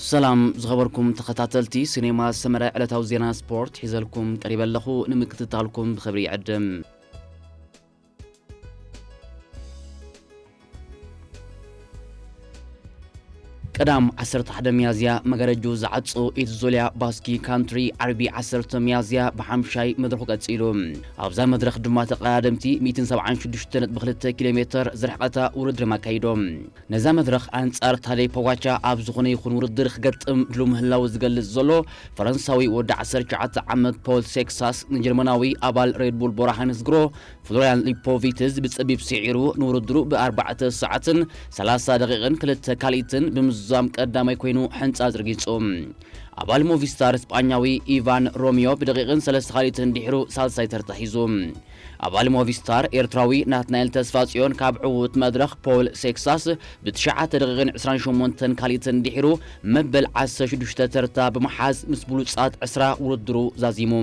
ሰላም ዝኸበርኩም ተኸታተልቲ ሲኔማ ሰመረ፣ ዕለታዊ ዜና ስፖርት ሒዘልኩም ቀሪበ ኣለኹ። ንምክትታልኩም ብኽብሪ ይዕድም። ቀዳም ዓሰርተ ሓደ ሚያዝያ መጋረጅኡ ዝዓጹ ኢትዙልያ ባስኪ ካንትሪ ዓርቢ ዓሰርተ ሚያዝያ ብሓምሻይ መድረኹ ቀጺሉ። ኣብዛ መድረኽ ድማ ተቐዳደምቲ ሚእትን ሰብዓን ሽዱሽተ ነጥቢ ክልተ ኪሎ ሜተር ዝርሕቐታ ውድድር ኣካይዶም። ነዛ መድረኽ ኣንጻር ታደይ ፖጋቻ ኣብ ዝኾነ ይኹን ውድድር ክገጥም ድሉው ምህላዉ ዝገልጽ ዘሎ ፈረንሳዊ ወዲ ዓሰርተ ትሽዓተ ዓመት ፖል ሴክሳስ ንጀርመናዊ ኣባል ሬድቡል ቦራ ሃይንስ ግሮ ፍሎሪያን ሊፖቪትዝ ብጸቢብ ስዒሩ ንውድድሩ ብኣርባዕተ ሰዓትን ሰላሳ ደቂቕን ክልተ ካልኢትን ብምዝዛም ቀዳማይ ኮይኑ ሕንጻ ኣዝርጊጹ። ኣባል ሞቪስታር ስጳኛዊ ኢቫን ሮሚዮ ብደቂቕን ሰለስተ ካልኢትን ድሕሩ ሳልሳይ ተርታ ሒዙ። ኣባል ሞቪስታር ኤርትራዊ ናትናኤል ተስፋጽዮን ካብ ዕዉት መድረኽ ፖል ሴክሳስ ብትሽዓተ ደቂቕን ዕስራን ሸሞንተን ካልኢትን ድሒሩ መበል ዓሰርተ ሽዱሽተ ተርታ ብምሓዝ ምስ ብሉጻት ዕስራ ውድድሩ ዛዚሙ።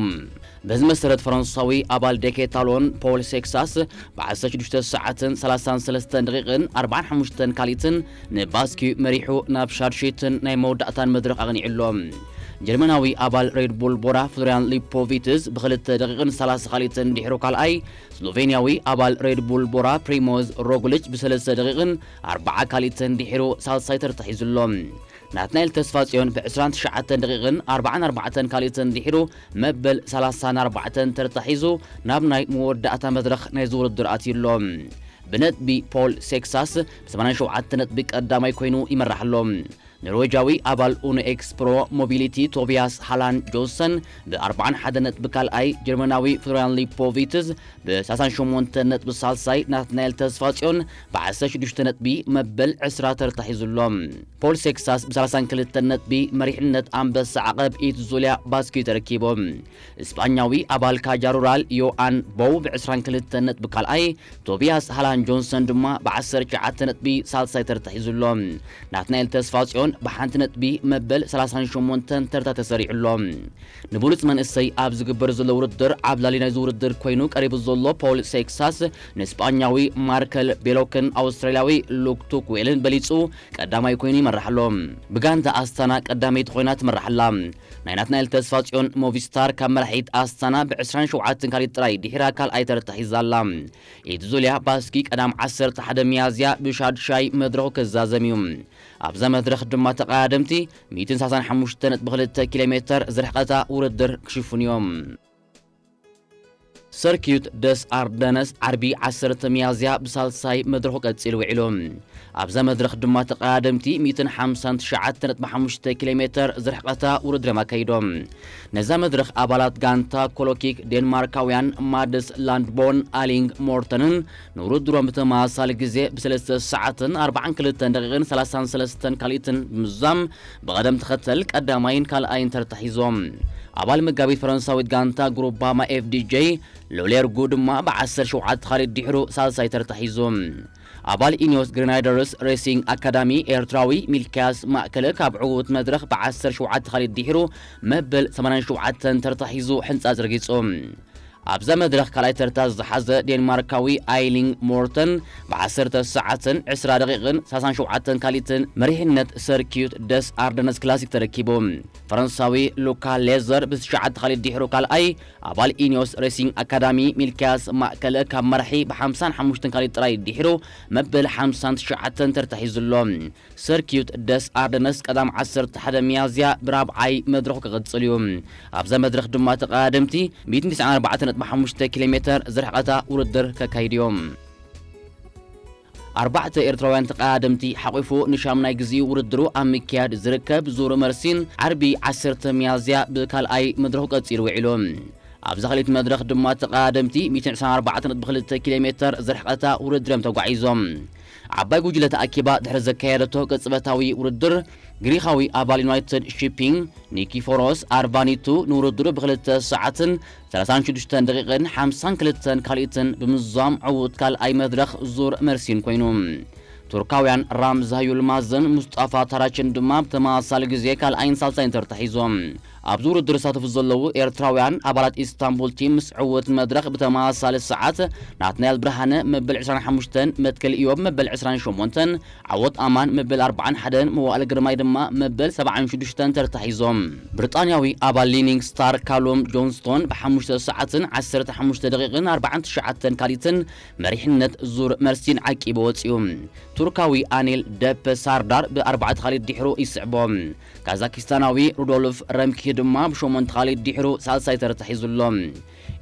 በዚ መሰረት ፈረንሳዊ ኣባል ደኬታሎን ፖል ሴክሳስ ብዓሰርተ ሽዱሽተ ሰዓትን ሰላሳን ሰለስተን ደቂቕን ኣርባዓን ሓሙሽተን ካልኢትን ንባስኪ መሪሑ ናብ ሻድሽትን ናይ መወዳእታን መድረኽ ኣቕኒዑ ኣሎ። ጀርመናዊ ኣባል ሬድቡል ቦራ ፍሎሪያን ሊፖቪትዝ ብኽልተ ደቂቕን ሰላሳ ካልኢትን ድሒሩ ካልኣይ፣ ስሎቬንያዊ ኣባል ሬድቡል ቦራ ፕሪሞዝ ሮግሊች ብሰለስተ ደቂቕን ኣርባዓ ካልኢትን ድሒሩ ሳልሳይ ተርታ ሒዙ ኣሎ። ናትናኤል ተስፋጽዮን ብዕስራን ትሽዓተን ደቂቕን ኣርባዓን ኣርባዕተን ካልኢትን ድሒሩ መበል ሰላሳን ኣርባዕተን ተርታ ሒዙ ናብ ናይ መወዳእታ መድረኽ ናይዚ ውድድር ኣትዩ ኣሎ። ብነጥቢ ፖል ሴክሳስ ብሰማንያን ሸውዓተ ነጥቢ ቀዳማይ ኮይኑ ይመራሕ ኣሎ። ኖርዌጃዊ ኣባል ኡኖ ኤክስ ፕሮ ሞቢሊቲ ቶቢያስ ሃላን ጆንሰን ብኣርባዓን ሓደ ነጥቢ ካልኣይ፣ ጀርመናዊ ፍሎሪያን ሊፖቪትዝ ብሰላሳን ሸሞንተ ነጥቢ ሳልሳይ፣ ናትናኤል ተስፋጽዮን ብዓሰርተ ሽዱሽተ ነጥቢ መበል ዕስራ ተርታ ሒዙ ኣሎ። ፖል ሴክሳስ ብሰላሳን ክልተን ነጥቢ መሪሕነት ኣንበሳ ዓቐብ ኢትዙልያ ባስኪ ተረኪቡ። እስጳኛዊ ኣባል ካጃ ሩራል ዮኣን ቦው ብዕስራን ክልተን ነጥቢ ካልኣይ፣ ቶቢያስ ሃላን ጆንሰን ድማ ብዓሰርተ ትሽዓተ ነጥቢ ሳልሳይ ተርታ ሒዙ ኣሎ። ናትናኤል ተስፋጽዮን ብሓንቲ ነጥቢ መበል ሰላሳን ሸሞንተን ተርታ ተሰሪዑ ኣሎ። ንብሉጽ መንእሰይ ኣብ ዝግበር ዘሎ ውድድር ዓብላሊ ናይዚ ውድድር ኮይኑ ቀሪቡ ዘሎ ፖል ሴክሳስ ንስጳኛዊ ማርከል ቤሎክን ኣውስትራልያዊ ሉክ ቱክዌልን በሊጹ ቀዳማይ ኮይኑ ይመርሕ ኣሎ። ብጋንታ ኣስታና ቀዳመይቲ ኮይና ትመርሕ ኣላ። ናይ ናትናኤል ተስፋጽዮን ሞቪስታር ካብ መራሒት ኣስታና ብዕስራን ሸውዓተን ካልኢት ጥራይ ድሒራ ካልኣይ ተርታ ሒዛ ኣላ። ኢትዙልያ ባስኪ ቀዳም ዓሰርተ ሓደ ሚያዝያ ብሻድሻይ መድረኹ ክዛዘም እዩ። ኣብዛ መድረኽ ድማ ተቐዳደምቲ ሚእትን ሰላሳን ሓሙሽተ ነጥቢ ክልተ ኪሎ ሜተር ዝርሕቐታ ውድድር ክሽፍኑ እዮም። ሰርኪዩት ደስ ኣርደነስ ዓርቢ ዓሰርተ ሚያዝያ ብሳልሳይ መድረኹ ቀጺሉ ውዒሉ። ኣብዛ መድረኽ ድማ ተቐዳደምቲ ሚእትን ሓምሳን ትሽዓተ ነጥቢ ሓሙሽተ ኪሎ ሜተር ዝርሕቐታ ውድድር እዮም ኣካይዶም። ነዛ መድረኽ ኣባላት ጋንታ ኮሎኪክ ዴንማርካውያን ማድስ ላንድቦን ኣሊንግ ሞርተንን ንውድድሮም ብተመሳሳሊ ግዜ ብሰለስተ ሰዓትን ኣርባዓን ክልተን ደቂቕን ሰላሳን ሰለስተን ካልኢትን ብምዝዛም ብቐደም ተኸተል ቀዳማይን ካልኣይን ተርታ ሒዞም። ኣባል መጋቢት ፈረንሳዊት ጋንታ ግሩባማ ኤፍዲጄ ሎሌርጉ ድማ ብዓሰርተ ሸውዓተ ካልኢት ድሕሩ ሳልሳይ ተርታ ሒዙ። ኣባል ኢኒዮስ ግሬናይደርስ ሬሲንግ ኣካዳሚ ኤርትራዊ ሚልክያስ ማእከለ ካብ ዕዉት መድረኽ ብዓሰርተ ሸውዓተ ካልኢት ድሒሩ መበል ሰማንያን ሸውዓተን ተርታ ሒዙ ሕንጻ ዘርጊጹ። ኣብዛ መድረኽ ካልኣይ ተርታ ዝሓዘ ዴንማርካዊ ኣይሊንግ ሞርተን ብዓሰርተ ሰዓትን ዕስራ ደቂቕን ሰላሳን ሸውዓተን ካልኢትን መሪሕነት ሰርኪዩት ደስ ኣርደነስ ክላሲክ ተረኪቡ። ፈረንሳዊ ሉካ ሌዘር ብትሽዓተ ካልኢት ድሒሩ ካልኣይ፣ ኣባል ኢኒዮስ ሬሲንግ ኣካዳሚ ሚልክያስ ማእከለ ካብ መራሒ ብሓምሳን ሓሙሽተን ካልኢት ጥራይ ድሒሩ መበል ሓምሳን ትሽዓተን ተርታ ሒዙ ኣሎ። ሰርኪዩት ደስ ኣርደነስ ቀዳም ዓሰርተ ሓደ ሚያዝያ ብራብዓይ መድረኹ ክቕጽል እዩ። ኣብዛ መድረኽ ድማ ተቐዳደምቲ ሚእትን ትስዓን ኣርባዕተን ነጥቢ ሓሙሽተ ኪሎ ሜተር ዝርሕቐታ ውድድር ከካይዱ እዮም። ኣርባዕተ ኤርትራውያን ተቐዳደምቲ ሓቒፉ ንሻምናይ ግዜኡ ውድድሩ ኣብ ምክያድ ዝርከብ ዙር መርሲን ዓርቢ ዓሰርተ ሚያዝያ ብካልኣይ መድረኹ ቀጺሉ ውዒሉ። ኣብዛ ካልኢት መድረኽ ድማ ተቐዳደምቲ ሚእትን ዕስራን ኣርባዕተን ነጥቢ ክልተ ኪሎ ሜተር ዝርሕቐታ ውድድር እዮም ተጓዒዞም። ዓባይ ጉጅለ ተኣኪባ ድሕሪ ዘካየደቶ ቅጽበታዊ ውድድር፣ ግሪኻዊ ኣባል ዩናይትድ ሺፒንግ ኒኪፎሮስ ኣርባኒቱ ንውድድሩ ብክልተ ሰዓትን ሰላሳን ሽዱሽተን ደቂቕን ሓምሳን ክልተን ካልኢትን ብምዝዛም ዕዉት ካልኣይ መድረኽ ዙር መርሲን ኮይኑ። ቱርካውያን ራምዛ ዩልማዝን ሙስጣፋ ታራችን ድማ ብተመሳሳሊ ግዜ ካልኣይን ሳልሳይን ተርታ ሒዞም። ኣብዚ ውድድር ዝሳተፉ ዘለዉ ኤርትራውያን ኣባላት ኢስታንቡል ቲም ምስ ዕዉት መድረኽ ብተመሳሳሊ ሰዓት ናትናኤል ብርሃነ መበል ዕስራን ሓሙሽተን፣ መትከል ኢዮብ መበል ዕስራን ሸሞንተን፣ ዓወት ኣማን መበል ኣርባዓን ሓደን፣ መዋእል ግርማይ ድማ መበል ሰብዓን ሽዱሽተን ተርታ ሒዞም። ብሪጣንያዊ ኣባል ሊኒንግ ስታር ካሉም ጆንስቶን ብሓሙሽተ ሰዓትን ዓሰርተ ሓሙሽተ ደቂቕን ኣርባዓን ትሽዓተን ካሊትን መሪሕነት ዙር መርሲን ዓቂቡ ወጺኡ። ቱርካዊ ኣኔል ደፐ ሳርዳር ብኣርባዕተ ካሊት ድሕሩ ይስዕቦ። ካዛኪስታናዊ ሩዶልፍ ረምኪ ድማ ብሸሞንተ ካሊት ድሕሩ ሳልሳይ ተርታ ሒዙ ኣሎ።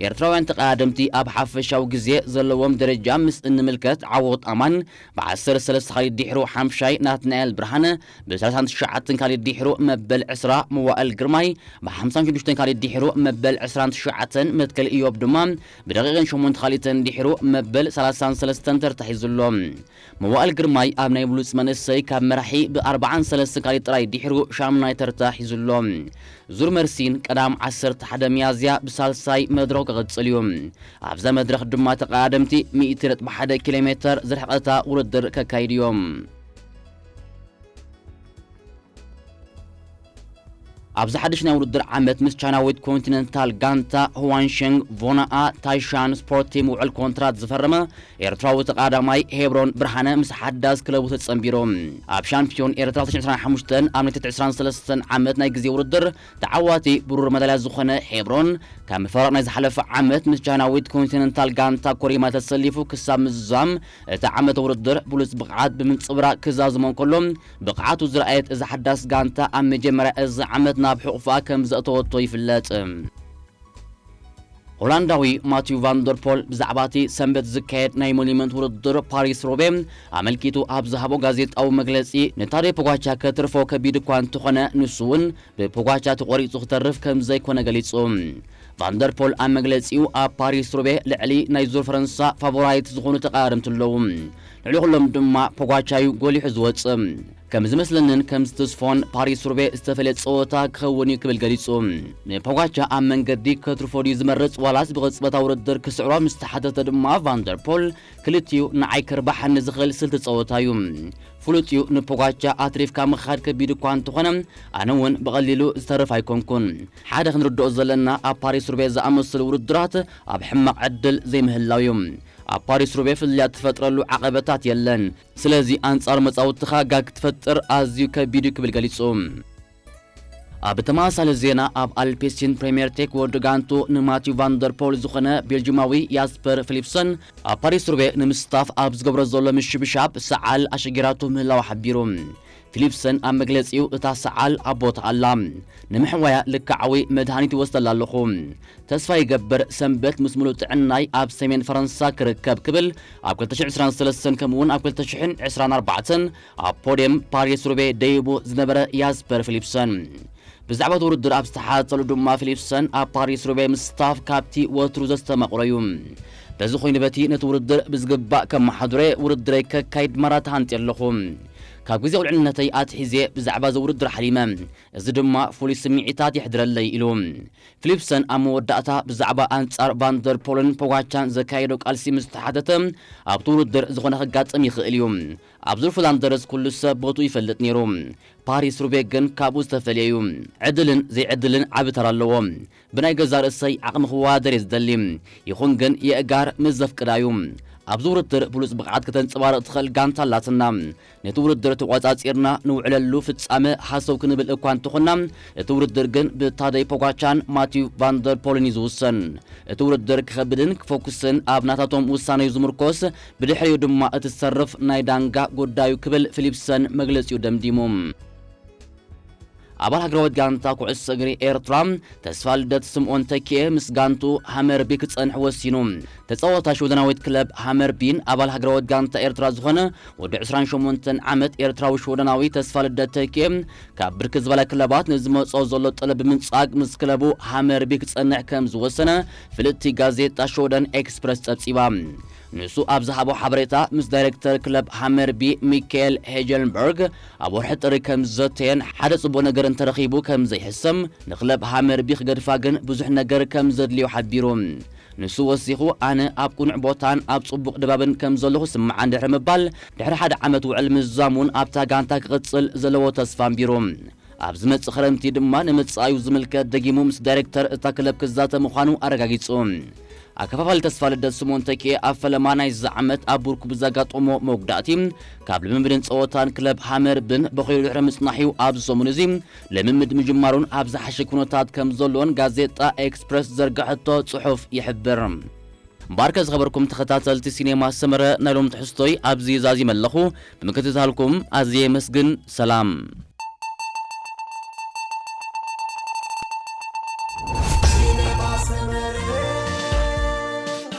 ኤርትራውያን ተቐዳደምቲ ኣብ ሓፈሻዊ ግዜ ዘለዎም ደረጃ ምስ እንምልከት፣ ዓወት ኣማን ብዓሰርተ ሰለስተ ካሊት ድሕሩ ሓምሻይ፣ ናትናኤል ብርሃነ ብሰላሳን ትሽዓተን ካሊት ድሕሩ መበል ዕስራ፣ መዋእል ግርማይ ብሓምሳን ሽዱሽተን ካሊት ድሕሩ መበል ዕስራን ትሽዓተን፣ መትከል ኢዮብ ድማ ብደቂቕን ሸሞንተ ካሊትን ድሕሩ መበል ሰላሳን ሰለስተን ተርታ ሒዙ ኣሎ። መዋእል ግርማይ ኣብ ናይ ብሉጽ መንእሰይ ካብ መራሒ ብኣርባዓን ሰለስተን ካሊት ጥራይ ድሕሩ ሻምናይ ተርታ ሒዙ ኣሎ። ዙር መርሲን ቀዳም ዓሰርተ ሓደ ሚያዝያ ብሳልሳይ መድረኹ ክቕጽል እዩ። ኣብዛ መድረኽ ድማ ተቐዳደምቲ ሚእቲ ነጥቢ ሓደ ኪሎ ሜተር ዝርሕቐታ ውድድር ከካይዱ እዮም። ኣብዚ ሓድሽ ናይ ውድድር ዓመት ምስ ቻይናዊት ኮንቲነንታል ጋንታ ሁዋንሸንግ ቮናኣ ታይሻን ስፖርት ቲም ውዕል ኮንትራት ዝፈረመ ኤርትራዊ ተቐዳዳማይ ሄብሮን ብርሃነ ምስ ሓዳስ ክለቡ ተጸንቢሩ። ኣብ ሻምፒዮን ኤርትራ ክልተ ሽሕን ዕስራን ሓሙሽተን ኣብ ናይ ክልተ ሽሕን ዕስራን ሰለስተን ዓመት ናይ ግዜ ውድድር ተዓዋቲ ብሩር መዳልያ ዝኾነ ሄብሮን፣ ካብ ምፍራቕ ናይ ዝሓለፈ ዓመት ምስ ቻይናዊት ኮንቲነንታል ጋንታ ኮሪማ ተሰሊፉ ክሳብ ምዝዛም እቲ ዓመት ውድድር ብሉጽ ብቕዓት ብምንጽብራቕ ክዛዝሞ እንከሎ፣ ብቕዓቱ ዝረኣየት እዛ ሓዳስ ጋንታ ኣብ መጀመርያ እዚ ዓመት ናብ ሕቑፋ ከም ዘእተወቶ ይፍለጥ። ሆላንዳዊ ማቲው ቫንደርፖል ብዛዕባ እቲ ሰንበት ዝካየድ ናይ ሞኒመንት ውድድር ፓሪስ ሮቤ ኣመልኪቱ ኣብ ዝሃቦ ጋዜጣዊ መግለጺ፣ ንታዴ ፖጋቻ ከትርፎ ከቢድ እኳ እንተኾነ፣ ንሱ እውን ብፖጋቻ ተቖሪጹ ክተርፍ ከም ዘይኮነ ገሊጹ። ቫንደርፖል ኣብ መግለጺኡ፣ ኣብ ፓሪስ ሩቤ ልዕሊ ናይ ዙር ፈረንሳ ፋቮራይት ዝኾኑ ተቐዳደምቲ ኣለዉ። ልዕሊ ኩሎም ድማ ፖጋቻ እዩ ጎሊሑ ዝወጽእ። ከም ዝመስለንን ከም ዝትስፎን ፓሪስ ሩቤ ዝተፈልየ ጸወታ ክኸውን እዩ ክብል ገሊጹ። ንፖጋቻ ኣብ መንገዲ ከትርፎ ድዩ ዝመርጽ ዋላስ ብቕጽበታዊ ውድድር ክስዕሮ ምስ ተሓተተ ድማ ቫንደርፖል ክልቲኡ ንዓይ ከርባሓኒ ዝኽእል ስልቲ ጸወታ እዩ። ፍሉጥ እዩ፣ ንፖጋቻ ኣትሪፍካ ምኻድ ከቢድ እኳ እንተኾነ፣ ኣነ እውን ብቐሊሉ ዝተርፍ ኣይኮንኩን። ሓደ ክንርድኦ ዘለና፣ ኣብ ፓሪስ ሩቤ ዝኣመሰሉ ውድድራት ኣብ ሕማቕ ዕድል ዘይምህላው እዩ። ኣብ ፓሪስ ሩቤ ፍልልያት ትፈጥረሉ ዓቐበታት የለን። ስለዚ ኣንጻር መጻውትኻ ጋግ ክትፈጥር ኣዝዩ ከቢድ እዩ ክብል ገሊጹ። ኣብ ተመሳሳሊ ዜና፣ ኣብ ኣልፔሲን ፕሪምየር ቴክ ወዲ ጋንቱ ንማቲው ቫንደርፖል ዝኾነ ቤልጂማዊ ያስፐር ፊሊፕሰን ኣብ ፓሪስ ሩቤ ንምስታፍ ኣብ ዝገብሮ ዘሎ ምሽብሻብ ሰዓል ኣሸጊራቱ ምህላዋ ሓቢሩ። ፊሊፕሰን ኣብ መግለጺኡ፣ እታ ሰዓል ኣብ ቦታ ኣላ፣ ንምሕዋያ ልክዓዊ መድሃኒት ይወስደላ ኣለኹ። ተስፋ ይገብር ሰንበት ምስ ሙሉእ ጥዕናይ ኣብ ሰሜን ፈረንሳ ክርከብ ክብል ኣብ ክልተ ሽሕን ዕስራን ሰለስተን ከምኡ እውን ኣብ ክልተ ሽሕን ዕስራን ኣርባዕተን ኣብ ፖድየም ፓሪስ ሩቤ ደይቡ ዝነበረ ያስፐር ፊሊፕሰን። ብዛዕባ እቲ ውድድር ኣብ ዝተሓተሉ ድማ ፊሊፕሰን ኣብ ፓሪስ ሩቤ ምስታፍ ካብቲ ወትሩ ዘስተማቕሮ እዩ። በዚ ኮይኑ በቲ ነቲ ውድድር ብዝግባእ ከመሓድሮ ውድድረይ ከካይድ ማራ ተሃንጥየ ኣለኹ። ካብ ግዜ ቁልዕነተይ ኣትሒዘ ብዛዕባ እዚ ውድድር ሓሊመ። እዚ ድማ ፍሉይ ስምዒታት የሕድረለይ ኢሉ። ፊሊፕሰን ኣብ መወዳእታ ብዛዕባ ኣንጻር ቫንደርፖልን ፖጋቻን ዘካየዶ ቃልሲ ምስ ተሓተተ፣ ኣብቲ ውድድር ዝኾነ ከጋጥም ይኽእል እዩ። ኣብ ዙር ፍላንደርስ ኩሉ ሰብ ቦትኡ ይፈልጥ ነይሩ። ፓሪስ ሩቤ ግን ካብኡ ዝተፈልየ እዩ። ዕድልን ዘይዕድልን ዓቢ ተራ ኣለዎ። ብናይ ገዛ ርእሰይ ዓቕሚ ክወዳደር እየ ዝደሊ። ይኹን ግን የእጋር ምስ ዘፍቅዳ እዩ። ኣብዚ ውድድር ብሉጽ ብቕዓት ከተንጸባርቕ ትኽእል ጋንታ ኣላትና። ነቲ ውድድር ተቖጻጺርና ንውዕለሉ ፍጻመ ሃሰው ክንብል እኳ እንተኾንና፣ እቲ ውድድር ግን ብታደይ ፖጋቻን ማቲው ቫንደርፖልን እዩ ዝውሰን። እቲ ውድድር ክኸብድን ክፈኩስን ኣብ ናታቶም ውሳነ እዩ ዝምርኮስ፣ ብድሕሪኡ ድማ እቲ ዝተርፍ ናይ ዳንጋ ጉዳዩ ክብል ፊሊፕሰን መግለጺኡ ደምዲሙ። ኣባል ሃገራዊት ጋንታ ኩዕሶ እግሪ ኤርትራ ተስፋ ልደት ስምኦን ተኪኤ ምስ ጋንቱ ሃመርቢ ክጸንሕ ወሲኑ። ተጻዋታ ሽወደናዊት ክለብ ሃመርቢን ኣባል ሃገራዊት ጋንታ ኤርትራ ዝኾነ ወዲ ዕስራን ሸሞንተን ዓመት ኤርትራዊ ሽወደናዊ ተስፋ ልደት ተኪኤ ካብ ብርክት ዝበላ ክለባት ንዝመጾ ዘሎ ጠለብ ብምንጻግ ምስ ክለቡ ሃመርቢ ክጸንሕ ከም ዝወሰነ ፍልጥቲ ጋዜጣ ሽወደን ኤክስፕረስ ጸብጺባ። ንሱ ኣብ ዝሃቦ ሓበሬታ ምስ ዳይሬክተር ክለብ ሃመርቢ ሚካኤል ሄጀንበርግ ኣብ ወርሒ ጥሪ ከም ዝዘተየን ሓደ ጽቡቕ ነገር እንተረኺቡ ከም ዘይሕሰም ንክለብ ሃመርቢ ክገድፋ ግን ብዙሕ ነገር ከም ዘድልዮ ሓቢሩ። ንሱ ወሲኹ፣ ኣነ ኣብ ቅኑዕ ቦታን ኣብ ጽቡቕ ድባብን ከም ዘለኹ ስምዓ እንድሕሪ ምባል፣ ድሕሪ ሓደ ዓመት ውዕል ምዝዛም እውን ኣብታ ጋንታ ክቕጽል ዘለዎ ተስፋ ኣንቢሩ። ኣብ ዝመጽእ ክረምቲ ድማ ንመጻኢኡ ዝምልከት ደጊሙ ምስ ዳይሬክተር እታ ክለብ ክዛተ ምዃኑ ኣረጋጊጹ። ኣከፋፋሊ ተስፋ ልደት ስምኦን ተኪኤ ኣብ ፈለማ ናይዚ ዓመት ኣብ ቡርኩ ብዘጋጠሞ መጉዳእቲ ካብ ልምምድን ጸወታን ክለብ ሃመር ብን በኺሉ ድሕሪ ምጽናሕ'ዩ ኣብዚ ሰሙን እዚ ልምምድ ምጅማሩን ኣብ ዝሓሸ ኩነታት ከም ዘሎን ጋዜጣ ኤክስፕረስ ዘርግሐቶ ጽሑፍ ይሕብር። እምበኣርከ ዝኸበርኩም ተኸታተልቲ ሲኔማ ሰመረ ናይ ሎም ትሕዝቶይ ኣብዚ ዛዚመ ኣለኹ። ብምክትታልኩም ኣዝየ የመስግን። ሰላም።